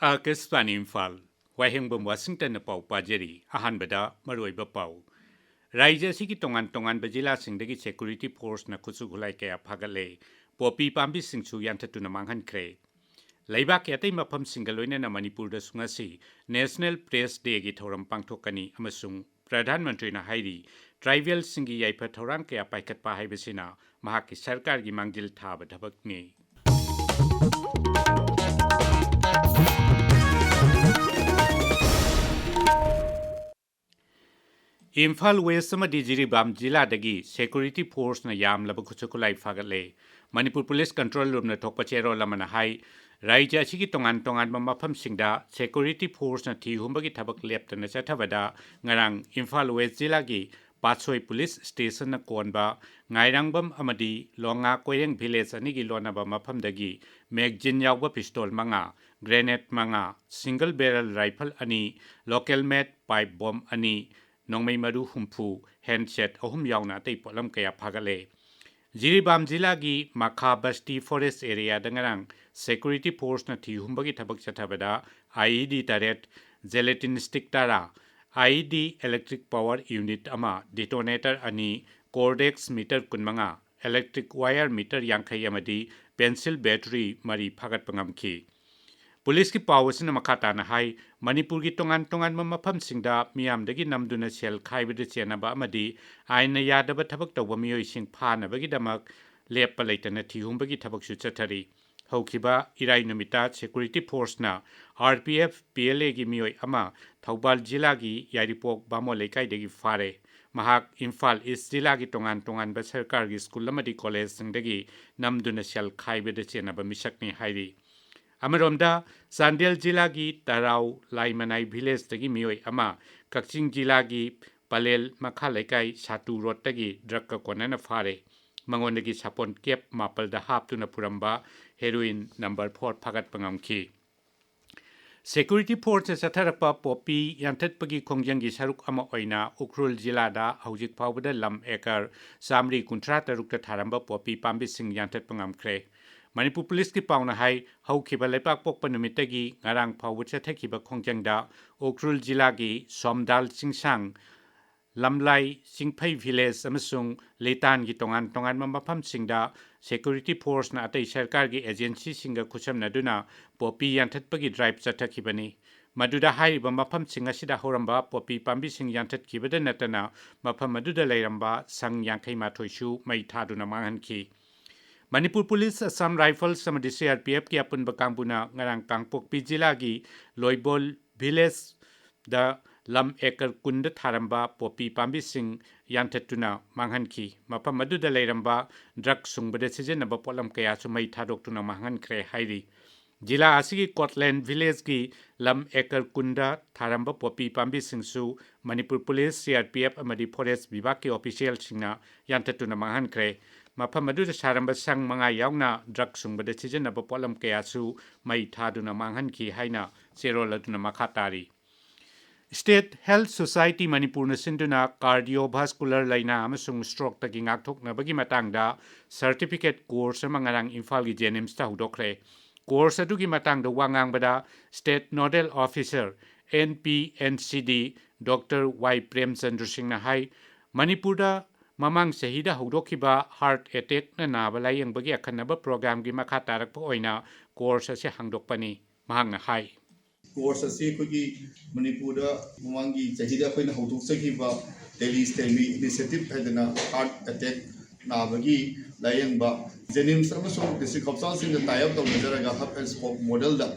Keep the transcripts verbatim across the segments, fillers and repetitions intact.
ꯑꯥꯀꯥꯁꯕꯥꯅꯤ ꯏꯝꯐꯥꯜ, ꯋꯥꯍꯦꯡꯕꯝ ꯋꯥꯁꯤꯡꯇꯟꯅ ꯄꯥꯎ ꯄꯥꯖꯔꯤ꯫ ꯑꯍꯥꯟꯕꯗ ꯃꯔꯨꯑꯣꯏꯕ ꯄꯥꯎ꯫ ꯔꯥꯖ꯭ꯌ ꯑꯁꯤꯒꯤ ꯇꯣꯉꯥꯟ ꯇꯣꯉꯥꯟꯕ ꯖꯤꯂꯥꯁꯤꯡꯗꯒꯤ ꯁꯦꯀ꯭ꯌꯨꯔꯤꯇꯤ ꯐꯣꯔꯁꯅ ꯈꯨꯠꯁꯨ ꯈꯨꯠꯂꯥꯏ ꯀꯌꯥ ꯐꯥꯒꯠꯂꯦ꯫ ꯄꯣꯄꯤ ꯄꯥꯝꯕꯤꯁꯤꯡꯁꯨ ꯌꯥꯟꯊꯠꯇꯨꯅ ꯃꯥꯡꯍꯟꯈ꯭ꯔꯦ꯫ ꯂꯩꯕꯥꯛꯀꯤ ꯑꯇꯩ ꯃꯐꯝꯁꯤꯡꯒ ꯂꯣꯏꯅꯅ ꯃꯅꯤꯄꯨꯔꯗꯁꯨ ꯉꯁꯤ ꯅꯦꯁꯅꯦꯜ ꯄ꯭ꯔꯦꯁ ꯗꯦꯒꯤ ꯊꯧꯔꯝ ꯄꯥꯡꯊꯣꯛꯀꯅꯤ ꯑꯃꯁꯨꯡ ꯄ꯭ꯔꯙꯥꯟ ꯃꯟꯇ꯭ꯔꯤꯅ ꯍꯥꯏꯔꯤ, ꯇ꯭ꯔꯥꯏꯕꯦꯜꯁꯤꯡꯒꯤ ꯌꯥꯏꯐ ꯊꯧꯔꯥꯡ ꯀꯌꯥ ꯄꯥꯏꯈꯠꯄ ꯍꯥꯏꯕꯁꯤꯅ ꯃꯍꯥꯛꯀꯤ ꯁꯔꯀꯥꯔꯒꯤ ꯃꯥꯡꯖꯤꯜ ꯊꯥꯕ ꯊꯕꯛꯅꯤ꯫ ꯏꯝꯐꯥꯜ ꯋꯦꯁ ꯑꯃꯗꯤ ꯖꯤꯔꯤꯕꯥꯝ ꯖꯤꯂꯥꯗꯒꯤ ꯁꯦꯀ꯭ꯌꯨꯔꯤꯇꯤ ꯐꯣꯔꯁꯅ ꯌꯥꯝꯂꯕ ꯈꯨꯠꯁꯨ ꯈꯨꯠꯂꯥꯏ ꯐꯥꯒꯠꯂꯦ꯫ ꯃꯅꯤꯄꯨꯔ ꯄꯨꯂꯤꯁ ꯀꯟꯇ꯭ꯔꯣꯜ ꯔꯨꯝꯅ ꯊꯣꯛꯄ ꯆꯦꯔꯣꯜ ꯑꯃꯅ ꯍꯥꯏ, ꯔꯥꯖ꯭ꯌ ꯑꯁꯤꯒꯤ ꯇꯣꯉꯥꯟ ꯇꯣꯉꯥꯟꯕ ꯃꯐꯝꯁꯤꯡꯗ ꯁꯦꯀ꯭ꯌꯨꯔꯤꯇꯤ ꯐꯣꯔꯁꯅ ꯊꯤ ꯍꯨꯝꯕꯒꯤ ꯊꯕꯛ ꯂꯦꯞꯇꯅ ꯆꯠꯊꯕꯗ ꯉꯔꯥꯡ ꯏꯝꯐꯥꯜ ꯋꯦꯁ ꯖꯤꯂꯥꯒꯤ ꯄꯥꯠꯁꯣꯏ ꯄꯨꯂꯤꯁ ꯁ꯭ꯇꯦꯁꯟꯅ ꯀꯣꯟꯕ ꯉꯥꯏꯔꯥꯡꯕꯝ ꯑꯃꯗꯤ ꯂꯣꯉꯥ ꯀꯣꯏꯔꯦꯡ ꯚꯤꯂꯦꯖ ꯑꯅꯤꯒꯤ ꯂꯣꯟꯅꯕ ꯃꯐꯝꯗꯒꯤ ꯃꯦꯒꯖꯤꯟ ꯌꯥꯎꯕ ꯄꯤꯁꯇꯣꯜ ꯃꯉꯥ, ꯒ꯭ꯔꯦꯅꯦꯗ ꯃꯉꯥ, ꯁꯤꯡꯒꯜ ꯕꯦꯔꯦꯜ ꯔꯥꯏꯐꯜ ꯑꯅꯤ, ꯂꯣꯀꯦꯜ ꯃꯦꯗ ꯄꯥꯏꯞ ꯕꯣꯝ ꯑꯅꯤ, ꯅꯣꯡꯃꯩ ꯃꯔꯨ ꯍꯨꯝꯐꯨ, ꯍꯦꯟꯗꯁꯦꯠ ꯑꯍꯨꯝ ꯌꯥꯎꯅ ꯑꯇꯩ ꯄꯣꯠꯂꯝ ꯀꯌꯥ ꯐꯥꯒꯠꯂꯦ꯫ ꯖꯤꯔꯤꯕꯥꯝ ꯖꯤꯂꯥꯒꯤ ꯃꯈꯥ ꯕꯁꯇꯤ ꯐꯣꯔꯦꯁ ꯑꯦꯔꯤꯌꯥꯗ ꯉꯔꯥꯡ ꯁꯦꯀ꯭ꯌꯨꯔꯤꯇꯤ ꯐꯣꯔꯁꯅ ꯊꯤ ꯍꯨꯝꯕꯒꯤ ꯊꯕꯛ ꯆꯠꯊꯕꯗ ꯑꯥꯏꯏꯗꯤ ꯇꯔꯦꯠ, ꯖꯦꯂꯦꯇꯤꯟ ꯁ꯭ꯇꯤꯛ ꯇꯔꯥ, ꯑꯥꯏꯏꯗꯤ ꯏꯂꯦꯛꯇ꯭ꯔꯤꯛ ꯄꯥꯋꯔ ꯌꯨꯅꯤꯠ ꯑꯃ, ꯗꯤꯇꯣꯅꯦꯇꯔ ꯑꯅꯤ, ꯀꯣꯔꯗꯦꯛꯁ ꯃꯤꯇꯔ ꯀꯨꯟꯃꯉꯥ, ꯏꯂꯦꯛꯇ꯭ꯔꯤꯛ ꯋꯥꯌꯔ ꯃꯤꯇꯔ ꯌꯥꯡꯈꯩ ꯑꯃꯗꯤ ꯄꯦꯟꯁꯤꯜ ꯕꯦꯇꯔꯤ ꯃꯔꯤ ꯐꯥꯒꯠꯄ ꯉꯝꯈꯤ꯫ ꯄꯨꯂꯤꯁꯀꯤ ꯄꯥꯎ ꯑꯁꯤꯅ ꯃꯈꯥ ꯇꯥꯅ ꯍꯥꯏ, ꯃꯅꯤꯄꯨꯔꯒꯤ ꯇꯣꯉꯥꯟ ꯇꯣꯉꯥꯟꯕ ꯃꯐꯝꯁꯤꯡꯗ ꯃꯤꯌꯥꯝꯗꯒꯤ ꯅꯝꯗꯨꯅ ꯁꯦꯜ ꯈꯥꯏꯕꯗ ꯆꯦꯟꯅꯕ ꯑꯃꯗꯤ ꯑꯥꯏꯟꯅ ꯌꯥꯗꯕ ꯊꯕꯛ ꯇꯧꯕ ꯃꯤꯑꯣꯏꯁꯤꯡ ꯐꯥꯅꯕꯒꯤꯗꯃꯛ ꯂꯦꯞꯄ ꯂꯩꯇꯅ ꯊꯤꯍꯨꯝꯕꯒꯤ ꯊꯕꯛꯁꯨ ꯆꯠꯊꯔꯤ꯫ ꯍꯧꯈꯤꯕ ꯏꯔꯥꯏ ꯅꯨꯃꯤꯠꯇ ꯁꯦꯀ꯭ꯌꯨꯔꯤꯇꯤ ꯐꯣꯔꯁꯅ R P F, P L ꯑꯦꯒꯤ ꯃꯤꯑꯣꯏ ꯑꯃ ꯊꯧꯕꯥꯜ ꯖꯤꯂꯥꯒꯤ ꯌꯥꯏꯔꯤꯄꯣꯛ ꯕꯥꯃꯣꯟ ꯂꯩꯀꯥꯏꯗꯒꯤ ꯐꯥꯔꯦ꯫ ꯃꯍꯥꯛ ꯏꯝꯐꯥꯜ ꯏꯁ ꯖꯤꯂꯥꯒꯤ ꯇꯣꯉꯥꯟ ꯇꯣꯉꯥꯟꯕ ꯁꯔꯀꯥꯔꯒꯤ ꯁ꯭ꯀꯨꯜ ꯑꯃꯗꯤ ꯀꯣꯂꯦꯖꯁꯤꯡꯗꯒꯤ ꯅꯝꯗꯨꯅ ꯁꯦꯜ ꯈꯥꯏꯕꯗ ꯆꯦꯟꯅꯕ ꯃꯤꯁꯛꯅꯤ ꯍꯥꯏꯔꯤ꯫ ꯑꯃꯔꯣꯝꯗ, ꯆꯥꯟꯗꯦꯜ ꯖꯤꯂꯥꯒꯤ ꯇꯔꯥꯎ ꯂꯥꯏꯃꯅꯥꯏ ꯚꯤꯂꯦꯖꯇꯒꯤ ꯃꯤꯑꯣꯏ ꯑꯃ ꯀꯛꯆꯤꯡ ꯖꯤꯂꯥꯒꯤ ꯄꯂꯦꯜ ꯃꯈꯥ ꯂꯩꯀꯥꯏ ꯁꯥꯇꯨ ꯔꯣꯗꯇꯒꯤ ꯗ꯭ꯔꯒꯀ ꯀꯣꯟꯅꯅ ꯐꯥꯔꯦ꯫ ꯃꯉꯣꯟꯗꯒꯤ ꯁꯥꯄꯣꯟ ꯀꯦꯞ ꯃꯥꯄꯜꯗ ꯍꯥꯞꯇꯨꯅ ꯄꯨꯔꯝꯕ ꯍꯦꯔꯣꯏꯟ ꯅꯝꯕꯔ ꯐꯣꯔ ꯐꯥꯒꯠꯄ ꯉꯝꯈꯤ꯫ ꯁꯦꯀ꯭ꯌꯨꯔꯤꯇꯤ ꯐꯣꯔꯁꯅ ꯆꯠꯊꯔꯛꯄ ꯄꯣꯄꯤ ꯌꯥꯟꯊꯠꯄꯒꯤ ꯈꯣꯡꯖꯪꯒꯤ ꯁꯔꯨꯛ ꯑꯃ ꯑꯣꯏꯅ ꯎꯈ꯭ꯔꯨꯜ ꯖꯤꯂꯥꯗ ꯍꯧꯖꯤꯛ ꯐꯥꯎꯕꯗ ꯂꯝ ꯑꯦꯀꯔ ꯆꯥꯃꯔꯤ ꯀꯨꯟꯊ꯭ꯔꯥ ꯇꯔꯨꯛꯇ ꯊꯥꯔꯝꯕ ꯄꯣꯄꯤ ꯄꯥꯝꯕꯤꯁꯤꯡ ꯌꯥꯟꯊꯠꯄ ꯉꯝꯈ꯭ꯔꯦ꯫ ꯃꯅꯤꯄꯨꯔ ꯄꯨꯂꯤꯁꯀꯤ ꯄꯥꯎꯅ ꯍꯥꯏ, ꯍꯧꯈꯤꯕ ꯂꯩꯕꯥꯛ ꯄꯣꯛꯄ ꯅꯨꯃꯤꯠꯇꯒꯤ ꯉꯔꯥꯡ ꯐꯥꯎꯕ ꯆꯠꯊꯈꯤꯕ ꯈꯣꯡꯖꯪꯗ ꯎꯈ꯭ꯔꯨꯜ ꯖꯤꯂꯥꯒꯤ ꯁꯣꯝꯗꯥꯜ ꯆꯤꯡꯁꯥꯡ, ꯂꯝꯂꯥꯏ ꯆꯤꯡꯐꯩ ꯚꯤꯂꯦꯖ ꯑꯃꯁꯨꯡ ꯂꯤꯇꯥꯟꯒꯤ ꯇꯣꯉꯥꯟ ꯇꯣꯉꯥꯟꯕ ꯃꯐꯝꯁꯤꯡꯗ ꯁꯦꯀ꯭ꯌꯨꯔꯤꯇꯤ ꯐꯣꯔꯁꯅ ꯑꯇꯩ ꯁꯔꯀꯥꯔꯒꯤ ꯑꯦꯖꯦꯟꯁꯤꯁꯤꯡꯒ ꯈꯨꯠꯁꯝꯅꯗꯨꯅ ꯄꯣꯄꯤ ꯌꯥꯟꯊꯠꯄꯒꯤ ꯗ꯭ꯔꯥꯏꯚ ꯆꯠꯊꯈꯤꯕꯅꯤ꯫ ꯃꯗꯨꯗ ꯍꯥꯏꯔꯤꯕ ꯃꯐꯝꯁꯤꯡ ꯑꯁꯤꯗ ꯍꯧꯔꯝꯕ ꯄꯣꯄꯤ ꯄꯥꯝꯕꯤꯁꯤꯡ ꯌꯥꯟꯊꯠꯈꯤꯕꯗ ꯅꯠꯇꯅ ꯃꯐꯝ ꯑꯗꯨꯗ ꯂꯩꯔꯝꯕ ꯁꯪ ꯌꯥꯡꯈꯩ ꯃꯥꯊꯣꯏꯁꯨ ꯃꯩ ꯊꯥꯗꯨꯅ ꯃꯥꯡꯍꯟꯈꯤ꯫ ꯃꯅꯤꯄꯨꯔ ꯄꯨꯂꯤꯁ, ꯑꯁꯥꯝ ꯔꯥꯏꯐꯜꯁ ꯑꯃꯗꯤ ꯁꯤ ꯑꯥꯔ ꯄꯤ ꯑꯦꯐꯀꯤ ꯑꯄꯨꯟꯕ ꯀꯥꯡꯕꯨꯅ ꯉꯔꯥꯡ ꯀꯥꯡꯄꯣꯛꯄꯤ ꯖꯤꯂꯥꯒꯤ ꯂꯣꯏꯕꯣꯜ ꯚꯤꯂꯦꯖꯗ ꯂꯝ ꯑꯦꯀꯔ ꯀꯨꯟꯗ ꯊꯥꯔꯝꯕ ꯄꯣꯄꯤ ꯄꯥꯝꯕꯤꯁꯤꯡ ꯌꯥꯟꯊꯠꯇꯨꯅ ꯃꯥꯡꯍꯟꯈꯤ꯫ ꯃꯐꯝ ꯑꯗꯨꯗ ꯂꯩꯔꯝꯕ ꯗ꯭ꯔꯒ ꯁꯨꯡꯕꯗ ꯁꯤꯖꯤꯟꯅꯕ ꯄꯣꯠꯂꯝ ꯀꯌꯥꯁꯨ ꯃꯩ ꯊꯥꯗꯣꯛꯇꯨꯅ ꯃꯥꯡꯍꯟꯈ꯭ꯔꯦ ꯍꯥꯏꯔꯤ꯫ ꯖꯤꯂꯥ ꯑꯁꯤꯒꯤ ꯀꯣꯠꯂꯦꯟ ꯚꯤꯂꯦꯖꯀꯤ ꯂꯝ ꯑꯦꯀꯔ ꯀꯨꯟꯗ ꯊꯥꯔꯝꯕ ꯄꯣꯄꯤ ꯄꯥꯝꯕꯤꯁꯤꯡꯁꯨ Manipur police, C R P F ꯑꯃꯗꯤ ꯐꯣꯔꯦꯁ ꯕꯤꯚꯥꯒꯀꯤ ꯑꯣꯐꯤꯁꯤꯌꯦꯜꯁꯤꯡꯅ ꯌꯥꯟꯊꯠꯇꯨꯅ ꯃꯥꯡꯍꯟꯈ꯭ꯔꯦ꯫ ꯃꯐꯝ ꯑꯗꯨꯗ ꯁꯥꯔꯝꯕ ꯁꯪ ꯃꯉꯥ ꯌꯥꯎꯅ ꯗ꯭ꯔꯒ ꯁꯨꯡꯕꯗ ꯁꯤꯖꯤꯟꯅꯕ ꯄꯣꯠꯂꯝ ꯀꯌꯥꯁꯨ ꯃꯩ ꯊꯥꯗꯨꯅ ꯃꯥꯡꯍꯟꯈꯤ ꯍꯥꯏꯅ ꯆꯦꯔꯣꯜ ꯑꯗꯨꯅ ꯃꯈꯥ ꯇꯥꯔꯤ꯫ ꯁ꯭ꯇꯦꯠ ꯍꯦꯜꯊ ꯁꯣꯁꯥꯏꯇꯤ ꯃꯅꯤꯄꯨꯔꯅ ꯁꯤꯟꯗꯨꯅ ꯀꯥꯔꯗꯤꯑꯣꯚꯥꯁꯀꯨꯂꯔ ꯂꯥꯏꯅꯥ ꯑꯃꯁꯨꯡ ꯁ꯭ꯇ꯭ꯔꯣꯛꯇꯒꯤ ꯉꯥꯛꯊꯣꯛꯅꯕꯒꯤ ꯃꯇꯥꯡꯗ ꯁꯔꯇꯤꯐꯤꯀꯦꯠ ꯀꯣꯔꯁ ꯑꯃ ꯉꯔꯥꯡ ꯏꯝꯐꯥꯜꯒꯤ ꯖꯦꯅꯤꯝꯁꯇ ꯍꯧꯗꯣꯛꯈ꯭ꯔꯦ꯫ ꯀꯣꯔꯁ ꯑꯗꯨꯒꯤ ꯃꯇꯥꯡꯗ ꯋꯥ ꯉꯥꯡꯕꯗ state nodal officer, N P N C D, doctor ꯋꯥꯏ ꯄ꯭ꯔꯦꯝꯆꯟꯗ꯭ꯔ ꯁꯤꯡꯅ ꯍꯥꯏ, ꯃꯅꯤꯄꯨꯔꯗ ꯃꯃꯥꯡ ꯆꯍꯤꯗ ꯍꯧꯗꯣꯛꯈꯤꯕ ꯍꯥꯔꯠ ꯑꯦꯇꯦꯛꯅ ꯅꯥꯕ ꯂꯥꯌꯦꯡꯕꯒꯤ ꯑꯈꯟꯅꯕ ꯄ꯭ꯔꯣꯒ꯭ꯔꯥꯝꯒꯤ ꯃꯈꯥ ꯇꯥꯔꯛꯄ ꯑꯣꯏꯅ ꯀꯣꯔꯁ ꯑꯁꯤ ꯍꯥꯡꯗꯣꯛꯄꯅꯤ꯫ ꯃꯍꯥꯛꯅ ꯍꯥꯏ꯫ ꯀꯣꯔꯁ ꯑꯁꯤ ꯑꯩꯈꯣꯏꯒꯤ ꯃꯅꯤꯄꯨꯔꯗ ꯃꯃꯥꯡꯒꯤ ꯆꯍꯤꯗ ꯑꯩꯈꯣꯏꯅ ꯍꯧꯗꯣꯛꯆꯈꯤꯕ ꯇꯦꯂꯤ ꯁ꯭ꯇꯦꯃꯤ ꯏꯅꯤꯁꯤꯌꯦꯇꯤꯚ ꯍꯥꯏꯗꯅ ꯍꯥꯔꯠ ꯑꯦꯇꯦꯛ ꯅꯥꯕꯒꯤ ꯂꯥꯌꯦꯡꯕ ꯖꯦꯅꯤꯝꯁ ꯑꯃꯁꯨꯡ ꯗꯤꯁꯇ꯭ꯔꯤꯛ ꯍꯣꯁꯄꯤꯇꯥꯜꯁꯤꯡꯒ ꯇꯥꯏ ꯑꯞ ꯇꯧꯅꯖꯔꯒ ꯍꯕ ꯑꯦꯟ ꯁ꯭ꯄꯣꯛ ꯃꯣꯗꯦꯜꯗ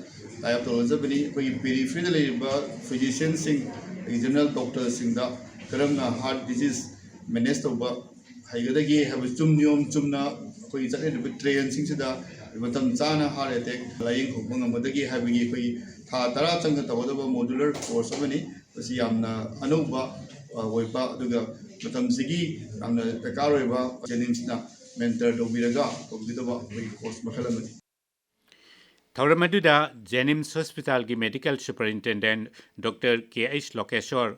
ꯇꯥꯏ ꯑꯞ ꯇꯧꯅꯖꯕꯅꯤ꯫ ꯑꯩꯈꯣꯏꯒꯤ ꯄꯦꯔꯤꯐꯔꯤꯗ ꯂꯩꯔꯤꯕ ꯐꯤꯖꯤꯁꯤꯌꯟꯁꯤꯡ, ꯑꯗꯒꯤ ꯖꯦꯅꯔꯦꯜ ꯗꯣꯛꯇꯔꯁꯤꯡꯗ ꯀꯔꯝꯅ ꯍꯥꯔꯠ ꯗꯤꯖꯤꯖ ꯃꯦꯅꯦꯖ ꯇꯧꯕ ꯍꯩꯒꯗꯒꯦ ꯍꯥꯏꯕ ꯆꯨꯝ ꯅꯤꯌꯣꯝ ꯆꯨꯝꯅ ꯑꯩꯈꯣꯏꯒꯤ ꯆꯠꯅꯔꯤꯕ ꯇ꯭ꯔꯦꯟꯁꯤꯡꯁꯤꯗ ꯃꯇꯝ ꯆꯥꯅ ꯍꯥꯔꯠ ꯑꯦꯇꯦꯛ ꯂꯥꯌꯦꯡ ꯍꯧꯕ ꯉꯝꯒꯗꯒꯦ ꯍꯥꯏꯕꯒꯤ ꯑꯩꯈꯣꯏꯒꯤ ꯊꯥ ꯇꯔꯥ ꯆꯪꯅ ꯇꯧꯒꯗꯕ ꯃꯣꯗꯨꯂꯔ ꯀꯣꯔꯁ ꯑꯃꯅꯤ꯫ ꯃꯁꯤ ꯌꯥꯝꯅ ꯑꯅꯧꯕ, ꯑ, ꯑꯣꯏꯕ, ꯑꯗꯨꯒ ꯃꯇꯝꯁꯤꯒꯤ ꯌꯥꯝꯅ ꯗꯔꯀꯥꯔ ꯑꯣꯏꯕ ꯖꯦꯅꯤꯝꯁꯅ ꯃꯦꯟꯇꯔ ꯇꯧꯕꯤꯔꯒ ꯇꯧꯕꯤꯒꯗꯕ ꯑꯩꯈꯣꯏꯒꯤ ꯀꯣꯔꯁ ꯃꯈꯜ ꯑꯃꯅꯤ꯫ ꯊꯧꯔꯝ ꯑꯗꯨꯗ ꯖꯦꯅꯤꯝꯁ ꯍꯣꯁꯄꯤꯇꯥꯜꯒꯤ ꯃꯦꯗꯤꯀꯦꯜ ꯁꯨꯄꯔꯤꯟꯇꯦꯟꯗꯦꯟꯠ ꯗꯣꯛꯇꯔ ꯀꯦ ꯑꯩꯆ ꯂꯣꯀꯦꯁꯣꯔ,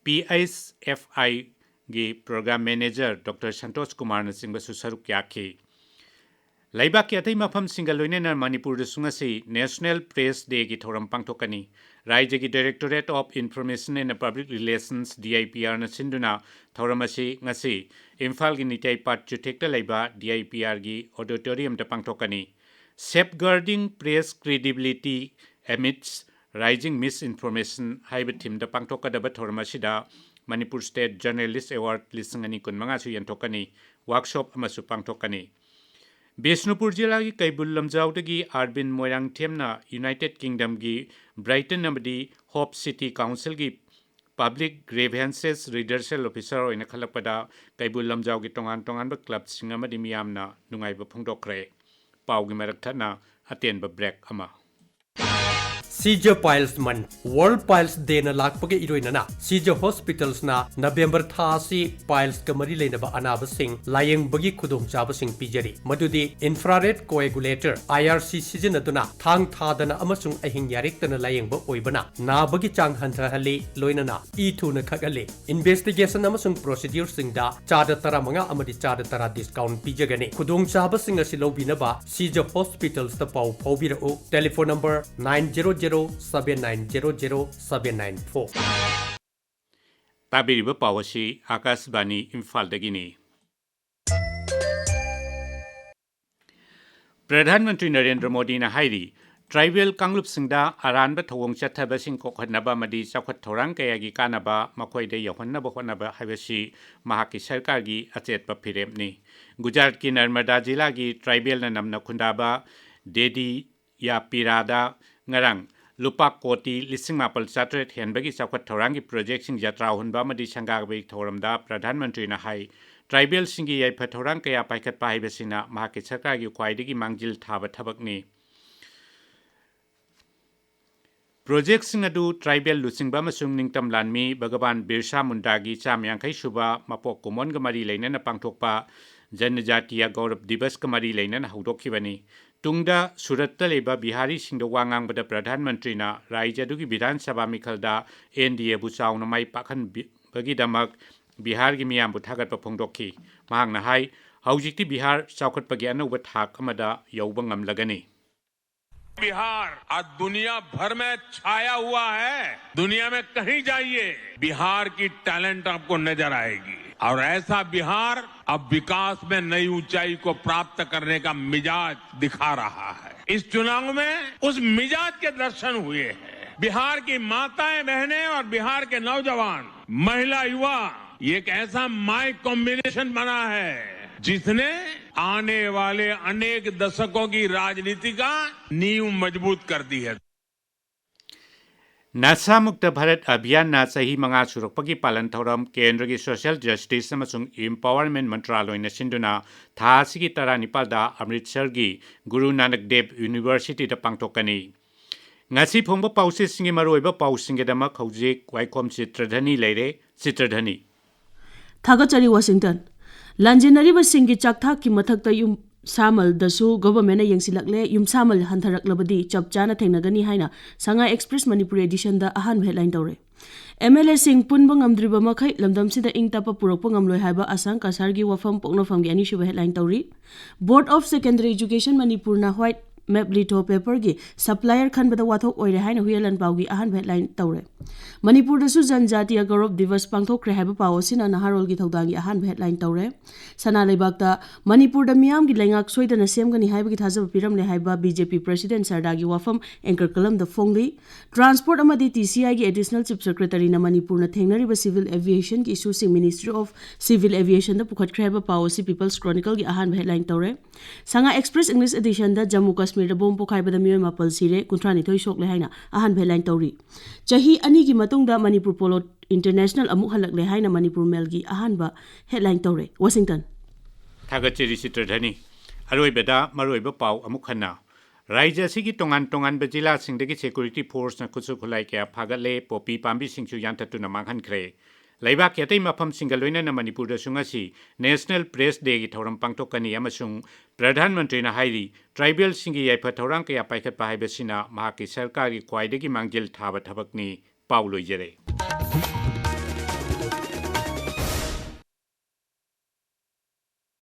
ꯄꯤ ꯑꯩꯆ ꯑꯦꯐ ꯑꯥꯏꯒꯤ ꯄ꯭ꯔꯣꯒ꯭ꯔꯥꯝ ꯃꯦꯅꯦꯖꯔ ꯗꯣꯛꯇꯔ ꯁꯟꯇꯣꯁ ꯀꯨꯃꯥꯔꯅꯆꯤꯡꯕꯁꯨ ꯁꯔꯨꯛ ꯌꯥꯈꯤ꯫ ꯂꯩꯕꯥꯛꯀꯤ ꯑꯇꯩ ꯃꯐꯝꯁꯤꯡꯒ ꯂꯣꯏꯅꯅ ꯃꯅꯤꯄꯨꯔꯗꯁꯨ ꯉꯁꯤ National Press Dayꯒꯤ ꯊꯧꯔꯝ ꯄꯥꯡꯊꯣꯛꯀꯅꯤ꯫ ꯔꯥꯏꯖ꯭ꯌꯒꯤ Directorate of Information and Public Relations, DIPRꯅ ꯁꯤꯟꯗꯨꯅ ꯊꯧꯔꯝ ꯑꯁꯤ ꯉꯁꯤ ꯏꯝꯐꯥꯜꯒꯤ ꯅꯤꯇꯩ ꯄꯥꯠ ꯆꯨꯊꯦꯛꯇ ꯂꯩꯕ DIPRꯒꯤ auditoriumꯗ ꯄꯥꯡꯊꯣꯛꯀꯅꯤ꯫ Safeguarding Press Credibility Amidst Rising Misinformation ꯍꯥꯏꯕ themeꯗ ꯄꯥꯡꯊꯣꯛꯀꯗꯕ ꯊꯧꯔꯝ ꯑꯁꯤꯗ Manipur State Journalist Award ꯂꯤꯁꯤꯡ ꯑꯅꯤ ꯀꯨꯟꯃꯉꯥꯁꯨ ꯌꯦꯟꯊꯣꯛꯀꯅꯤ꯫ Workshop ꯑꯃꯁꯨ ꯄꯥꯡꯊꯣꯛꯀꯅꯤ꯫ ꯕꯤꯁꯅꯨꯄꯨꯔ ꯖꯤꯂꯥꯒꯤ ꯀꯩꯕꯨꯜ ꯂꯝꯖꯥꯎꯗꯒꯤ ꯑꯥꯔꯕꯤꯟ ꯃꯣꯏꯔꯥꯡꯊꯦꯝꯅ United Kingdomꯒꯤ Brighton ꯑꯃꯗꯤ Hove City Councilꯒꯤ Public Grievances Redressal Officer ꯑꯣꯏꯅ ꯈꯜꯂꯛꯄꯗ ꯀꯩꯕꯨꯜ ꯂꯝꯖꯥꯎꯒꯤ ꯇꯣꯉꯥꯟ ꯇꯣꯉꯥꯟꯕ clubꯁꯤꯡ ꯑꯃꯗꯤ ꯃꯤꯌꯥꯝꯅ ꯅꯨꯡꯉꯥꯏꯕ ꯐꯣꯡꯗꯣꯛꯈ꯭ꯔꯦ꯫ ꯄꯥꯎꯒꯤ ꯃꯔꯛ ꯊꯠꯅ ꯑꯇꯦꯟꯕ break ꯑꯃ꯫ Seizure Piles Month, World Piles Dayꯅ ꯂꯥꯛꯄꯒ ꯏꯔꯣꯏꯅꯅ Seizure Hospitals ꯅ November ꯊꯥ ꯑꯁꯤ piles ꯀ ꯃꯔꯤ ꯂꯩꯅꯕ ꯑꯅꯥꯕꯁꯤꯡ ꯂꯥꯌꯦꯡꯕꯒꯤ ꯈꯨꯗꯣꯡꯆꯥꯕꯁꯤꯡ ꯄꯤꯖꯔꯤ, ꯃꯗꯨꯗꯤ infrared coagulator, IRC ꯁꯤꯖꯤꯟꯅꯗꯨꯅ ꯊꯥꯡ ꯊꯥꯗꯅ ꯑꯃꯁꯨꯡ ꯑꯍꯤꯡ ꯌꯥꯔꯦꯛꯇꯅ ꯂꯥꯌꯦꯡꯕ ꯑꯣꯏꯕꯅ ꯅꯥꯕꯒꯤ ꯆꯥꯡ ꯍꯟꯊꯍꯜꯂꯤ, ꯂꯣꯏꯅꯅ ꯏ ꯊꯨꯅ ꯈꯛꯍꯜꯂꯤ꯫ Investigation ꯑꯃꯁꯨꯡ procedure ꯁꯤꯡꯗ ꯆꯥꯗ ꯇꯔꯥꯃꯉꯥ ꯑꯃꯗꯤ ꯆꯥꯗ ꯇꯔꯥ discount ꯄꯤꯖꯒꯅꯤ꯫ ꯈꯨꯗꯣꯡꯆꯥꯕꯁꯤꯡ ꯑꯁꯤ ꯂꯧꯕꯤꯅꯕ Seizure Hospitals ꯇ ꯄꯥꯎ ꯐꯥꯎꯕꯤꯔꯛꯎ꯫ Telephone number nine zero zero seven nine zero zero seven nine four꯫ ꯇꯥꯕꯤꯔꯤꯕ ꯄꯥꯎ ꯑꯁꯤ ꯑꯥꯀꯥꯁꯕꯥꯅꯤ ꯏꯝꯐꯥꯜꯗꯒꯤꯅꯤ꯫ ꯄ꯭ꯔꯙꯥꯟ ꯃꯟꯇ꯭ꯔꯤ ꯅꯔꯦꯟꯗ꯭ꯔ ꯃꯣꯗꯤꯅ ꯍꯥꯏꯔꯤ, tribal ꯀꯥꯡꯂꯨꯞꯁꯤꯡꯗ ꯑꯔꯥꯟꯕ ꯊꯧꯑꯣꯡ ꯆꯠꯊꯕꯁꯤꯡ ꯀꯣꯛꯍꯟꯅꯕ ꯑꯃꯗꯤ ꯆꯥꯎꯈꯠ ꯊꯧꯔꯥꯡ ꯀꯌꯥꯒꯤ ꯀꯥꯟꯅꯕ ꯃꯈꯣꯏꯗ ꯌꯧꯍꯟꯅꯕ ꯍꯣꯠꯅꯕ ꯍꯥꯏꯕꯁꯤ ꯃꯍꯥꯛꯀꯤ ꯁꯔꯀꯥꯔꯒꯤ ꯑꯆꯦꯠꯄ ꯐꯤꯔꯦꯞꯅꯤ꯫ ꯒꯨꯖꯔꯥꯠꯀꯤ ꯅꯔꯃꯗꯥ ꯖꯤꯂꯥꯒꯤ tribal ꯅ ꯅꯝꯅ ꯈꯨꯟꯗꯥꯕ ꯗꯦꯗꯤꯌꯥꯄꯤꯔꯥꯗ ꯉꯔꯥꯡ ꯂꯨꯄꯥ ꯀꯣꯇꯤ ꯂꯤꯁꯤꯡ ꯃꯥꯄꯜ ꯆꯥꯇ꯭ꯔꯦꯠ ꯍꯦꯟꯕꯒꯤ ꯆꯥꯎꯈꯠ ꯊꯧꯔꯥꯡꯒꯤ project ꯁꯤꯡ ꯖꯇ꯭ꯔꯥ ꯍꯨꯟꯕ ꯑꯃꯗꯤ ꯁꯪꯒꯥꯕꯒꯤ ꯊꯧꯔꯝꯗ ꯄ꯭ꯔꯙꯥꯟ ꯃꯟꯇ꯭ꯔꯤꯅ ꯍꯥꯏ, tribal ꯁꯤꯡꯒꯤ ꯌꯥꯏꯐ ꯊꯧꯔꯥꯡ ꯀꯌꯥ ꯄꯥꯏꯈꯠꯄ ꯍꯥꯏꯕꯁꯤꯅ ꯃꯍꯥꯛꯀꯤ ꯁꯔꯀꯥꯔꯒꯤ ꯈ꯭ꯋꯥꯏꯗꯒꯤ ꯃꯥꯡꯖꯤꯜ ꯊꯥꯕ ꯊꯕꯛꯅꯤ꯫ Project ꯁꯤꯡ ꯑꯗꯨ tribal ꯂꯨꯆꯤꯡꯕ ꯑꯃꯁꯨꯡ ꯅꯤꯡꯇꯝ ꯂꯥꯟꯃꯤ ꯚꯒꯕꯥꯟ ꯕꯤꯔꯁꯥ ꯃꯨꯟꯗꯥꯒꯤ ꯆꯥꯝꯃ ꯌꯥꯡꯈꯩ ꯁꯨꯕ ꯃꯄꯣꯛ ꯀꯨꯝꯑꯣꯟꯒ ꯃꯔꯤ ꯂꯩꯅꯅ ꯄꯥꯡꯊꯣꯛꯄ ꯖꯅꯖꯥꯇꯤꯌꯥ ꯒꯧꯔꯕ ꯗꯤꯕꯁꯀ ꯃꯔꯤ ꯂꯩꯅꯅ ꯍꯧꯗꯣꯛꯈꯤꯕꯅꯤ꯫ ꯇꯨꯡꯗ ꯁꯨꯔꯠꯇ ꯂꯩꯕ ꯕꯤꯍꯥꯔꯤꯁꯤꯡꯗ ꯋꯥ ꯉꯥꯡꯕꯗ ꯄ꯭ꯔꯙꯥꯟ ꯃꯟꯇ꯭ꯔꯤꯅ ꯔꯥꯏꯖ꯭ꯌ ꯑꯗꯨꯒꯤ ꯕꯤꯙꯥꯟ ꯁꯚꯥ ꯃꯤꯈꯜꯗ NDA ꯕꯨ ꯆꯥꯎꯅ ꯃꯥꯏ ꯄꯥꯛꯍꯟꯕꯒꯤꯗꯃꯛ ꯕꯤꯍꯥꯔꯒꯤ ꯃꯤꯌꯥꯝꯕꯨ ꯊꯥꯒꯠꯄ ꯐꯣꯡꯗꯣꯛꯈꯤ꯫ ꯃꯍꯥꯛꯅ ꯍꯥꯏ, ꯍꯧꯖꯤꯛꯇꯤ ꯕꯤꯍꯥꯔ ꯆꯥꯎꯈꯠꯄꯒꯤ ꯑꯅꯧꯕ ꯊꯥꯛ ꯑꯃꯗ ꯌꯧꯕ ꯉꯝꯂꯒꯅꯤ꯫ बिहार आज दुनिया भर में छाया हुआ है। दुनिया में कहीं जाइए, बिहार की टैलेंट आपको नजर आएगी। और ऐसा बिहार अब विकास में नई ऊंचाई को प्राप्त करने का मिजाज दिखा रहा है। इस चुनाव में उस मिजाज के दर्शन हुए हैं। बिहार की माताएं बहनें और बिहार के नौजवान, महिला, युवा, ये एक ऐसा माई कॉम्बिनेशन बना है जिसने आने वाले अनेक दशकों की राजनीति का नींव मजबूत कर दी है। ꯅꯁꯥꯃꯨꯛꯇ ꯚꯥꯔꯠ ꯑꯚꯤꯌꯥꯟꯅ ꯆꯍꯤ ꯃꯉꯥ ꯁꯨꯔꯛꯄꯒꯤ ꯄꯥꯂꯟ ꯊꯧꯔꯝ ꯀꯦꯟꯗ꯭ꯔꯒꯤ ꯁꯣꯁꯤꯌꯦꯜ ꯖꯁꯇꯤꯁ ꯑꯃꯁꯨꯡ ꯏꯝꯄꯥꯋꯔꯃꯦꯟ ꯃꯟꯇ꯭ꯔꯥꯂꯣꯏꯅ ꯁꯤꯟꯗꯨꯅ ꯊꯥ ꯑꯁꯤꯒꯤ ꯇꯔꯥꯅꯤꯄꯥꯜꯗ ꯑꯃ꯭ꯔꯤꯠꯁꯔꯒꯤ ꯒꯨꯔꯨ ꯅꯥꯅꯛ ꯗꯦꯕ ꯌꯨꯅꯤꯚꯔꯁꯤꯇꯤꯗ ꯄꯥꯡꯊꯣꯛꯀꯅꯤ꯫ ꯉꯁꯤ ꯐꯣꯡꯕ ꯄꯥꯎꯆꯦꯁꯤꯡꯒꯤ ꯃꯔꯨꯑꯣꯏꯕ ꯄꯥꯎꯁꯤꯡꯒꯤꯗꯃꯛ ꯍꯧꯖꯤꯛ ꯋꯥꯏꯈꯣꯝ ꯆꯤꯇ꯭ꯔꯙꯅꯤ ꯂꯩꯔꯦ꯫ ꯆꯤꯇ꯭ꯔꯙꯅꯤ꯫ ꯊꯥꯒꯠꯆꯔꯤ, ꯋꯥꯁꯤꯡꯇꯟ꯫ ꯂꯥꯟꯖꯦꯟꯅꯔꯤꯕꯁꯤꯡꯒꯤ ꯆꯥꯛꯊꯥꯛꯀꯤ ꯃꯊꯛꯇ ꯌꯨꯝꯁꯥꯃꯜꯗꯁꯨ ꯒꯣꯚꯔꯟꯃꯦꯟꯠꯅ ꯌꯦꯡꯁꯤꯜꯂꯛꯂꯦ, ꯌꯨꯝꯁꯥꯃꯜ ꯍꯟꯊꯔꯛꯂꯕꯗꯤ ꯆꯞ ꯆꯥꯅ ꯊꯦꯡꯅꯒꯅꯤ ꯍꯥꯏꯅ ꯁꯉꯥꯏ ꯑꯦꯛꯁꯄ꯭ꯔꯦꯁ ꯃꯅꯤꯄꯨꯔꯤ ꯑꯦꯗꯤꯁꯟꯗ ꯑꯍꯥꯟꯕ ꯍꯦꯗꯂꯥꯏꯟ ꯇꯧꯔꯦ꯫ ꯑꯦꯝ ꯑꯦꯜ ꯑꯦꯁꯤꯡ ꯄꯨꯟꯕ ꯉꯝꯗ꯭ꯔꯤꯕ ꯃꯈꯩ ꯂꯝꯗꯝꯁꯤꯗ ꯏꯪ ꯇꯞꯄ ꯄꯨꯔꯛꯄ ꯉꯝꯂꯣꯏ ꯍꯥꯏꯕ ꯑꯁꯥꯡ ꯀꯁꯥꯔꯒꯤ ꯋꯥꯐꯝ ꯄꯣꯛꯅꯐꯝꯒꯤ ꯑꯅꯤꯁꯨꯕ ꯍꯦꯗꯂꯥꯏꯟ ꯇꯧꯔꯤ꯫ Board of Secondary Education ꯃꯅꯤꯄꯨꯔꯅ ꯋꯥꯏꯠ ꯃꯦꯞ ꯂꯤꯊꯣ ꯄꯦꯄꯔꯒꯤ ꯁꯄ꯭ꯂꯥꯏꯌꯔ ꯈꯟꯕꯗ ꯋꯥꯊꯣꯛ ꯑꯣꯏꯔꯦ ꯍꯥꯏꯅ ꯍꯨꯌꯦꯟ ꯂꯥꯟꯄꯥꯎꯒꯤ ꯑꯍꯥꯟꯕ ꯍꯦꯗꯂꯥꯏꯟ ꯇꯧꯔꯦ꯫ ꯃꯅꯤꯄꯨꯔꯗꯁꯨ ꯖꯟꯖꯥꯇꯤꯌꯥ ꯒꯧꯔꯕ ꯗꯤꯕꯁ ꯄꯥꯡꯊꯣꯛꯈ꯭ꯔꯦ ꯍꯥꯏꯕ ꯄꯥꯎ ꯑꯁꯤꯅ ꯅꯍꯥꯔꯣꯜꯒꯤ ꯊꯧꯗꯥꯡꯒꯤ ꯑꯍꯥꯟꯕ ꯍꯦꯗꯂꯥꯏꯟ ꯇꯧꯔꯦ꯫ ꯁꯅꯥ ꯂꯩꯕꯥꯛꯇ ꯃꯅꯤꯄꯨꯔꯗ ꯃꯤꯌꯥꯝꯒꯤ ꯂꯩꯉꯥꯛ ꯁꯣꯏꯗꯅ ꯁꯦꯝꯒꯅꯤ ꯍꯥꯏꯕꯒꯤ ꯊꯥꯖꯕ ꯄꯤꯔꯝꯂꯦ ꯍꯥꯏꯕ ꯕꯤ ꯖꯦ ꯄꯤ ꯄ꯭ꯔꯁꯤꯗꯦꯟꯠ ꯁꯔꯗꯥꯒꯤ ꯋꯥꯐꯝ ꯑꯦꯡꯀꯔ ꯀꯂꯝꯗ ꯐꯣꯡꯂꯤ꯫ ꯇ꯭ꯔꯥꯟꯁꯄꯣꯔꯠ ꯑꯃꯗꯤ ꯇꯤ ꯁꯤ ꯑꯥꯏꯒꯤ ꯑꯦꯗꯤꯁꯅꯦꯜ ꯆꯤꯐ ꯁꯦꯀ꯭ꯔꯦꯇꯔꯤꯅ ꯃꯅꯤꯄꯨꯔꯅ ꯊꯦꯡꯅꯔꯤꯕ ꯁꯤꯚꯤꯜ ꯑꯦꯚꯤꯌꯦꯁꯟꯒꯤ ꯏꯁꯨꯁꯤꯡ ꯃꯤꯅꯤꯁꯇ꯭ꯔꯤ ꯑꯣꯐ ꯁꯤꯚꯤꯜ ꯑꯦꯚꯤꯌꯦꯁꯟꯗ ꯄꯨꯈꯠꯈ꯭ꯔꯦ ꯍꯥꯏꯕ ꯄꯥꯎ ꯑꯁꯤ ꯄꯤꯄꯜꯁ ꯀ꯭ꯔꯣꯅꯤꯀꯜꯒꯤ ꯑꯍꯥꯟꯕ ꯍꯦꯗꯂꯥꯏꯟ ꯇꯧꯔꯦ꯫ ꯁꯉꯥꯏ ꯑꯦꯛꯁꯄ꯭ꯔꯦꯁ ꯏꯪꯂꯤꯁ ꯑꯦꯗꯤꯁꯟꯗ ꯖꯝꯃꯨ ꯀꯥꯁꯃꯤꯔꯗ ꯕꯣꯝ ꯄꯣꯈꯥꯏꯕꯗ ꯃꯤꯑꯣꯏ ꯃꯥꯄꯜ ꯁꯤꯔꯦ, ꯀꯨꯟꯊ꯭ꯔꯥꯅꯤꯊꯣꯏ ꯁꯣꯛꯂꯦ ꯍꯥꯏꯅ ꯑꯍꯥꯟꯕ ꯍꯦꯗꯂꯥꯏꯟ ꯇꯧꯔꯤ꯫ ꯆꯍꯤ ꯑꯅꯤꯒꯤ ꯃꯇꯨꯡꯗ ꯃꯅꯤꯄꯨꯔ ꯄꯣꯂꯣ ꯏꯟꯇꯔꯅꯦꯁꯅꯦꯜ ꯑꯃꯨꯛ ꯍꯜꯂꯛꯂꯦ ꯍꯥꯏꯅ ꯃꯅꯤꯄꯨꯔ ꯃꯦꯜꯒꯤ ꯑꯍꯥꯟꯕ ꯍꯦꯗꯂꯥꯏꯟ ꯇꯧꯔꯦ꯫ ꯋꯥꯁꯤꯡꯇꯟ꯫ ꯊꯥꯒꯠꯆꯔꯤ ꯆꯤꯇ꯭ꯔꯙꯅꯤ꯫ ꯑꯔꯣꯏꯕꯗ ꯃꯔꯨꯑꯣꯏꯕ ꯄꯥꯎ ꯑꯃꯨꯛ ꯍꯟꯅ꯫ ꯔꯥꯖ꯭ꯌ ꯑꯁꯤꯒꯤ ꯇꯣꯉꯥꯟ ꯇꯣꯉꯥꯟꯕ ꯖꯤꯂꯥꯁꯤꯡꯗꯒꯤ ꯁꯦꯀ꯭ꯌꯨꯔꯤꯇꯤ ꯐꯣꯔꯁꯅ ꯈꯨꯠꯁꯨ ꯈꯨꯠꯂꯥꯏ ꯀꯌꯥ ꯐꯥꯒꯠꯂꯦ, ꯄꯣꯄꯤ ꯄꯥꯝꯕꯤꯁꯤꯡꯁꯨ ꯌꯥꯟꯊꯠꯇꯨꯅ ꯃꯥꯡꯍꯟꯈ꯭ꯔꯦ꯫ ꯂꯩꯕꯥꯛꯀꯤ ꯑꯇꯩ ꯃꯐꯝꯁꯤꯡꯒ ꯂꯣꯏꯅꯅ ꯃꯅꯤꯄꯨꯔꯗꯁꯨ ꯉꯁꯤ ꯅꯦꯁꯅꯦꯜ ꯄ꯭ꯔꯦꯁ ꯗꯦꯒꯤ ꯊꯧꯔꯝ ꯄꯥꯡꯊꯣꯛꯀꯅꯤ ꯑꯃꯁꯨꯡ ꯄ꯭ꯔꯙꯥꯟ ꯃꯟꯇ꯭ꯔꯤꯅ ꯍꯥꯏꯔꯤ, ꯇ꯭ꯔꯥꯏꯕꯦꯜꯁꯤꯡꯒꯤ ꯌꯥꯏꯐ ꯊꯧꯔꯥꯡ ꯀꯌꯥ ꯄꯥꯏꯈꯠꯄ ꯍꯥꯏꯕꯁꯤꯅ ꯃꯍꯥꯛꯀꯤ ꯁꯔꯀꯥꯔꯒꯤ ꯈ꯭ꯋꯥꯏꯗꯒꯤ ꯃꯥꯡꯖꯤꯜ ꯊꯥꯕ ꯊꯕꯛꯅꯤ꯫ ꯄꯥꯎ ꯂꯣꯏꯖꯔꯦ꯫